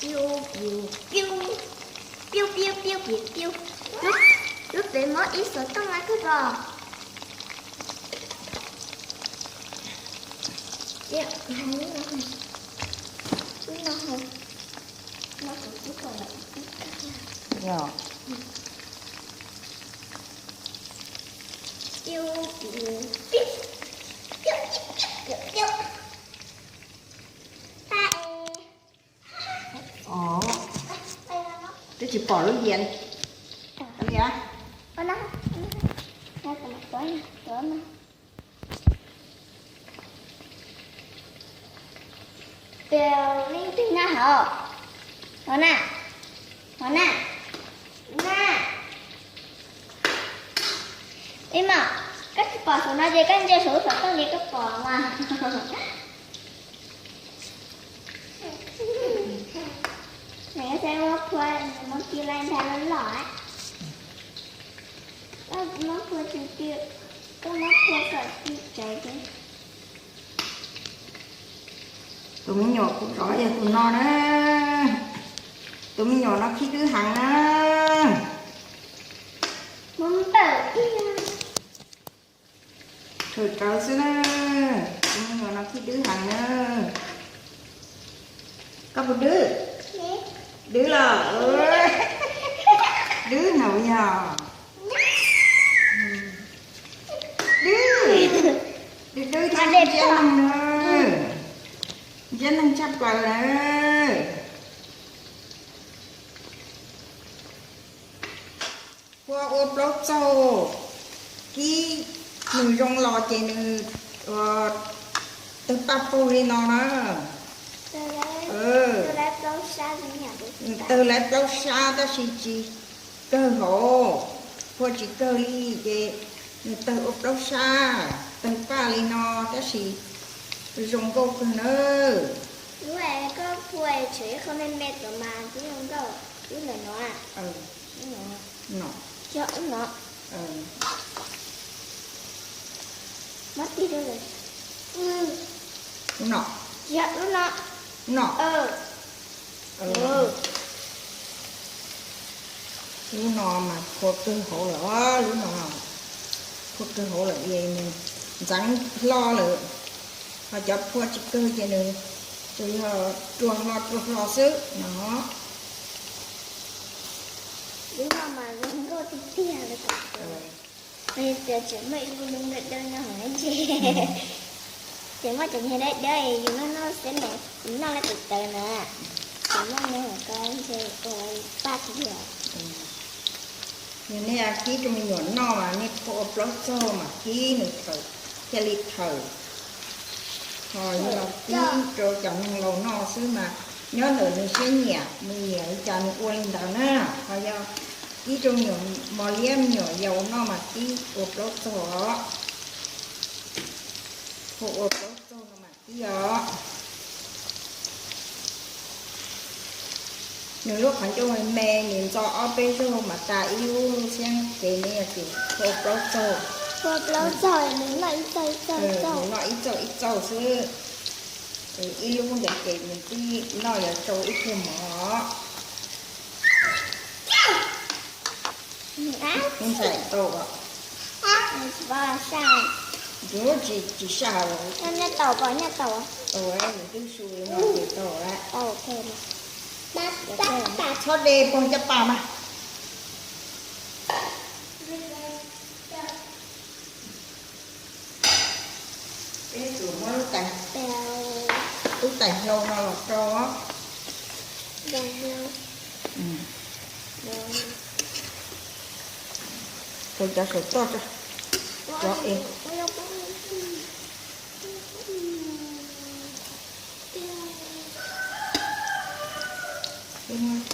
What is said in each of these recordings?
Piu, piu, piu. Piu, piu, piu, piu, piu. Lub, lub pem muab ib xov tooj na koj pom. Lub no, lub no, lub no, lub no. Yog. Piu, piu, piu, piu, piu, piu, piu. Twb tsis pom lub yias li. Tus leej twg nyob hauv? Hov na, hov na, na. Ib mas, koj tsis pom saum no ces koj ntsia saum lub xov tooj ces koj pom mas. Nws muab phua, nws muab phua laj nrag loj loj. Koj muab phua tsis tw, koj muab phua kom tw tsawv thiab. Tus me nyuam kuv rov yog tus no na. Tus me nyuam no khib dwb heev na. Mus npawm tiag. Tshwm rawv xwb na. Tus me nyuam no khib dwb heev na. Koj puas dwb? Dwb los. Dwb no yog. Dwb, dwb, dwb thiab ntsiab neeg na. Ntsiab neeg tshaj plaws na. Phua ua plaub txaug, kib nws zoo los ces nws tawg paj paug li no na. Nws tawg lawv plaub sab tab sis tsis kawg hauv, phua tsis kawg li ces nws tawg ua plaub sab, tawg paj li no tab sis zoo nkauj kawg nawb. Lub koj phua tshem ib qho me me tom mas twb zoo nkauj, lub ntawm no. No. Yog lub no. Muab tig rau lawm. No. Yog lub no. No. Lub no mas phua kawg hauv lawm, lub no phua kawg hauv lawm es nws ntxeev hlo lawm, ho cov phua tsis kawg ces nws tsuas yog ruag hlo ruag hlo xwb no. Lub no mas zoo nkauj tiag tiag li. Tias tseem muaj ib lub dawb dawb nyob hauv ne ntshe. Tseem muaj cov niag dawb dawb yus noj noj xwb na, yus noj lawm tawv tawv na. Tseem muaj nyob hauv ko ntshe ua paj tiag. Yog nej kib rau me nyuam noj mas nej phua ua plaub txaug mas kib nws thawm, cia li thawm. Ho yog kib rau cov neeg laus noj xwb mas nyob ntawm nws siab nyiam, nws nyiam li cas nws ua li ntawd na. Ho yog kib rau me nyuam mos liab me nyuam yaus noj mas kib ua plaub txaug os. Phua ua plaub txaug no mas kib os. Nws lub qhov ncauj me me, nws ntxo ob peb zaug mas tas ib lub xyab cev ne, yog tias phua plaub txaug. Phua plaub txaug, nws noj ib txaug ib txaug xwb. Ib lub ntawd ces nws twb noj yuav tsau ib tug mov. Ntxhais tau, tsis saj, tsis saj, nyob tau pom nyob tau. Tau, nws twb su li no ces tau lawm. Txhob de pog caj pas mas. Peb tsuas muab lub tais, lub tais hlau no los rau. Rau cov saum toj tso. Cov es.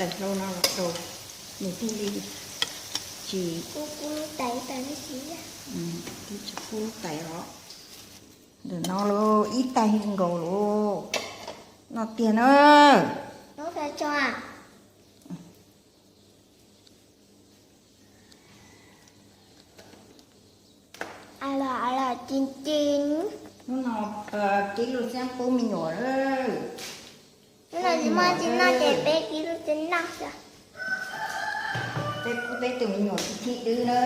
Tais hlau no los rau, nws thiaj li tsis, kub kub lub tais, ib tais lub tsis, twb tsis kub lub tais os. Ntawm no los ib tais nkaus los no tiag na. Hnub no kib lub xeeb pub me nyuam. Hnub no tsis muaj tsis noj ces peb kib lub xeeb noj xwb. Peb pub peb tus me nyuam tib thib dwb na.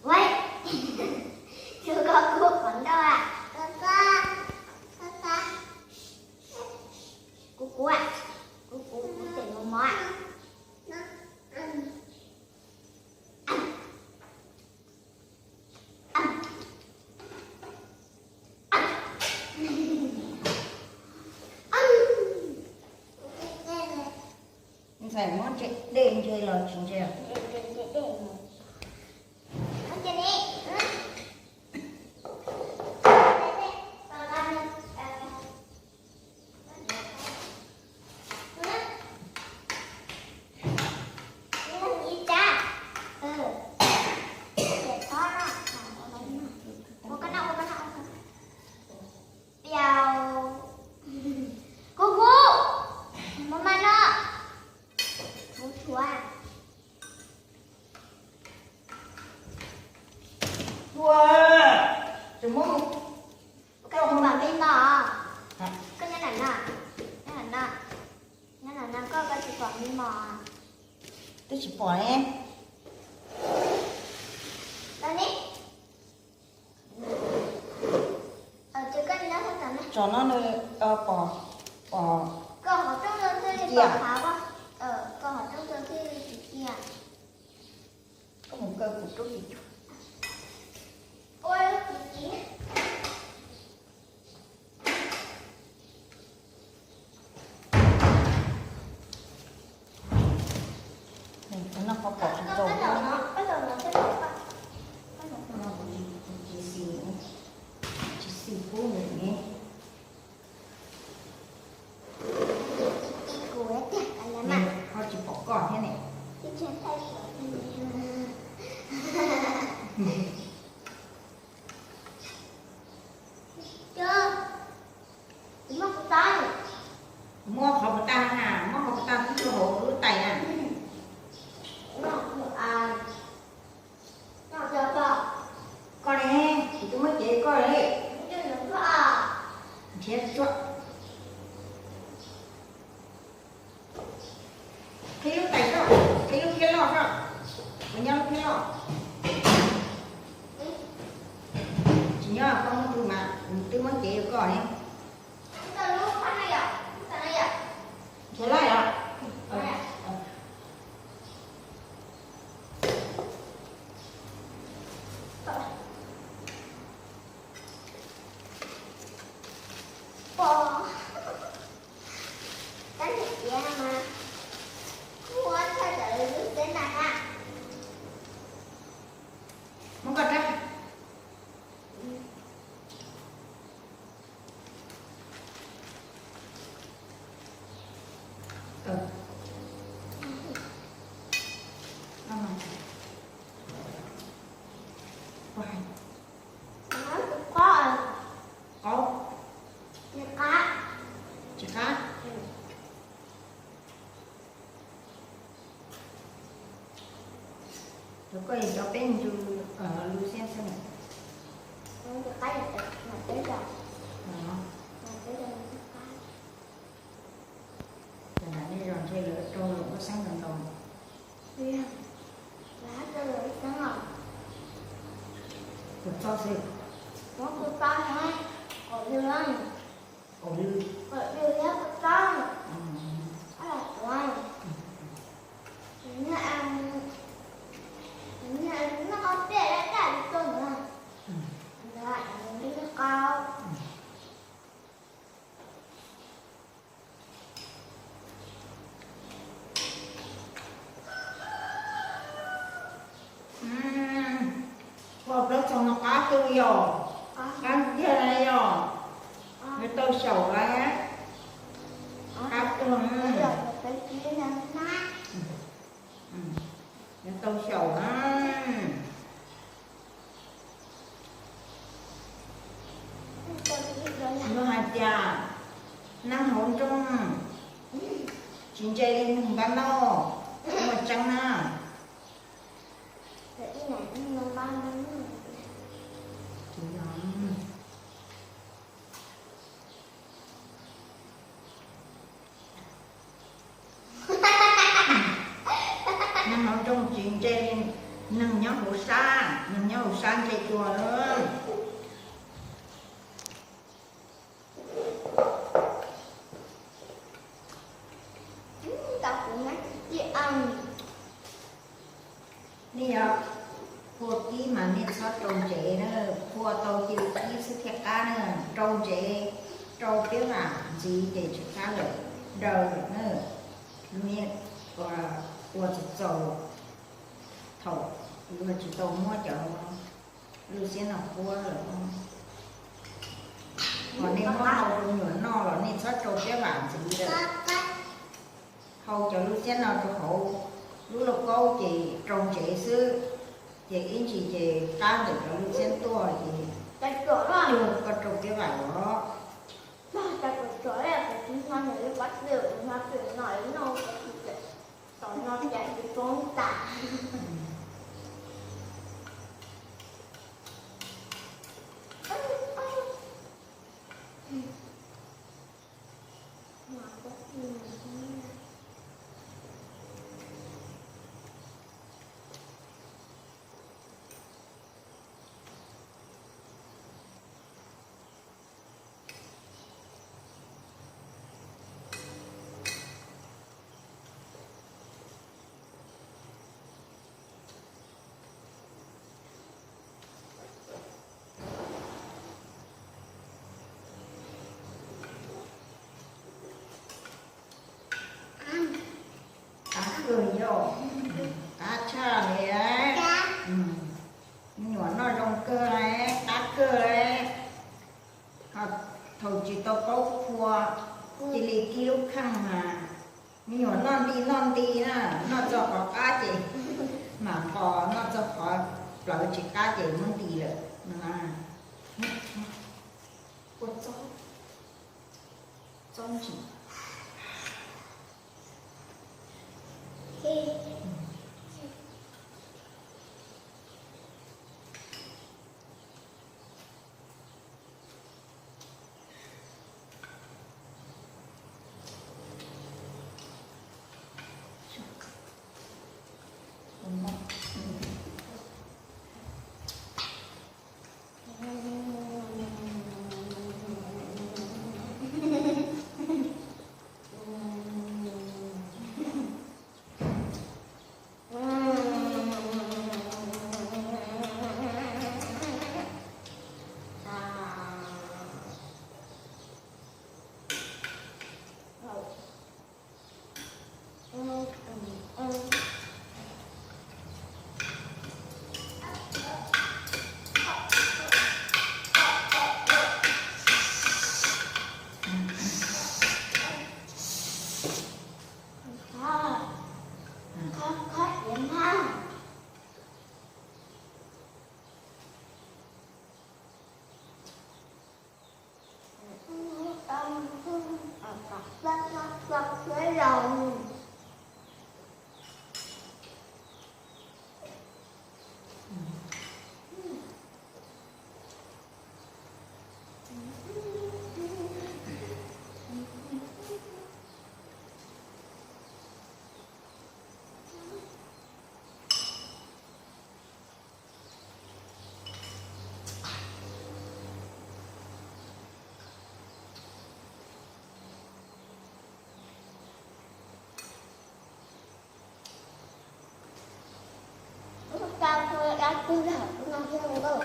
Ua, tus ko kub qhov ncauj a. Kub kub a, kub kub kub tes mos mos a. Ntxhais muab ntse dej ntse los tsis ntse. Kub kub, mus mas no, mus tshuav. Ua, tsis muab, koj mus mam me no. Koj nyob lam no, nyob lam no, nyob lam no koj, koj tsis pom me mos. Twb tsis pom ne. Tsom no nws pom, pom. Koj hov rooj no thiaj li pom qhav, koj hov rooj no thiaj li tsis cia. Koj mus kaw kuv rub tsis cuag. Noj qhov pom tsis tau. Tsis xis, tsis xis pub nws ne. Ho tsis pom koj thiab ne. Muab qhov puas tag na, muab qhov puas tag pub rau hauv lub tais na. Koj ne, kuv twb muab cev koj li. Nrhiav tsuag. Qhib lub tais soj, qhib lub phiab loj soj, kuv nyob lub phiab loj. Tsis nyob koj muab tus mas, kuv twb muab cev rau koj ne. Nrhiav laij os. Pom, tab sis tias mas kuj ua tshaj tawm lub xeeb ntag na. Muab koj rab. Qaub, tsis qab. Cov koj yog cov peb ntsw lub siab xwb na. Cov nram nej zos ntshe lawv rau lawv lub xeeb ntau ntau. Txog xwb. Muab kuv txob na, kaum lw, kaum lw, kaum lw thiab kuv txob, ob los tuav. Noj qab tiaj daj daj li tuaj na. Noj qab. Ua plaub txog no qab kawg yom, qab tiag na yom, nws tau xyaum lawm, qab kawg. Nws tau xyaum na. Luag hais tias neeg hauv nroog tsis ntse li neeg npab noj, muaj tseeb na. Neeg hauv nroog tsis ntse li neeg nyob hauv sab, neeg nyob hauv sab ntse dua lawm. Nej yog phua kib mas nej txhob rau ntsev na, phua tau cia li kib xwb thiaj qab na, rau ntsev, rau peb vam ntxiv ces tsis qab lawm, daw lawm na. Nej ua txaus txaus thaum luag tsis tau muab cov lub xiab no quab lawm. Hos nej muab hau rau me nyuam noj los nej txhob rau peb vam ntxiv lawm. Hau cov lub xiab no rau hauv lub lauj kaub ces rau ntsev xwb, ces ib ntsis ces qab ntawm cov lub xiab tuaj ces koj rau peb vam los. Qab kawg yom, qab tshaj li. Me nyuam noj zoo kawg li, qab kawg li. Ho thaum tsis tau paub phua, cia li kib lub kheej mas me nyuam noj nti noj nti na, noj txog qhov qab ces mam nqos, noj txog qhov plawv tsis qab ces muab nti lawm. Ua txob, txob ntsim. Twb yog no thiab nkauj.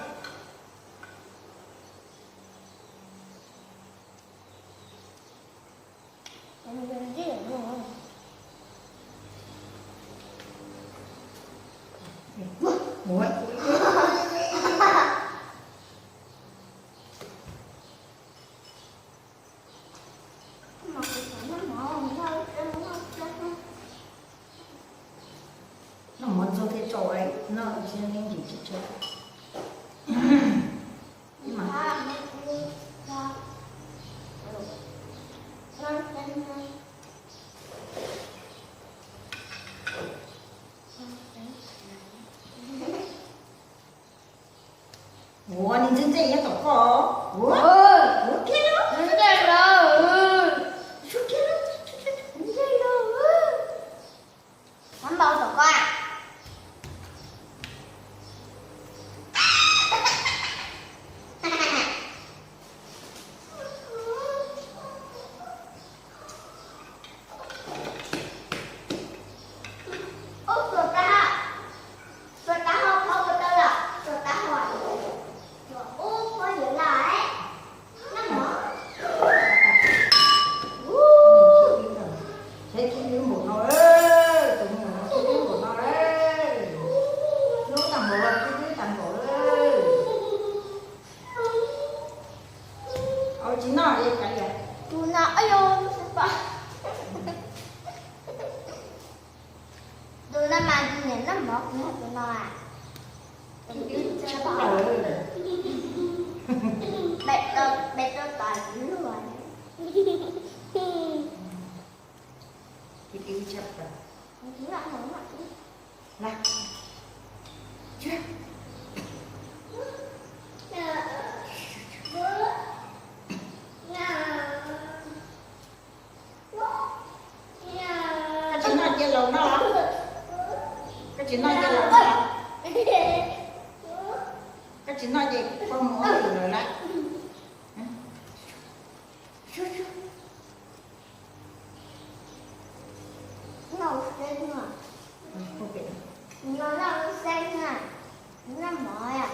Noj mov ntxuag thiaj tso, noj tsis nqhis tsis tso. Ua, nws ntxeev ntxeev nyob tom koj. Ua, ua kiag los. Ua kiag los. Ua kiag los. Npau tom koj. Ub, tuag tag, tuag tag hau, hau ua tau lawm, tuag tag hau. Ub, pob yuav lawm. Noj mov. Ub, seb khib dwb npaum no, tus me nyuam no khib dwb npaum no, hlub tag npaum los khib dwb tag npaum lawm. Ua tsis noj li kav liam. Tus no, tus no mas nyiam noj mov kuv yog tus no. Khib dwb tshaj plaws. Peb tos kuv luag. Khib dwb tshaj plaws. Koj tsis noj ces los noj. Koj tsis noj ces los noj. Koj tsis noj ces koj mus ua hauj lwm lawm. Noj xeeb na. Noj xeeb na. Noj mov.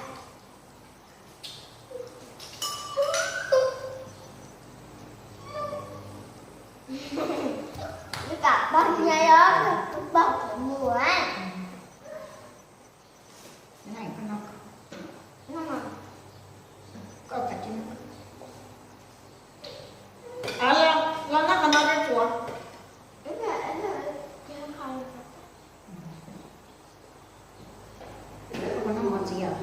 Li cas pog ntsia os, pog qhov muag. Los noj qhov no rau tsuav. Noj mov ntxiv os.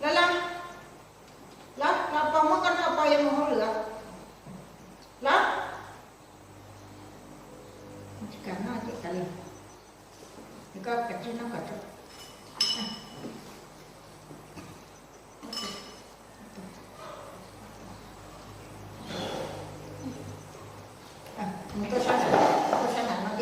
Los, los, los, los, pog muab koj noj, pog yuav mus hauj lwm. Los, tsis kam noj ces kav liam. Koj kav tsij noj kom tsau.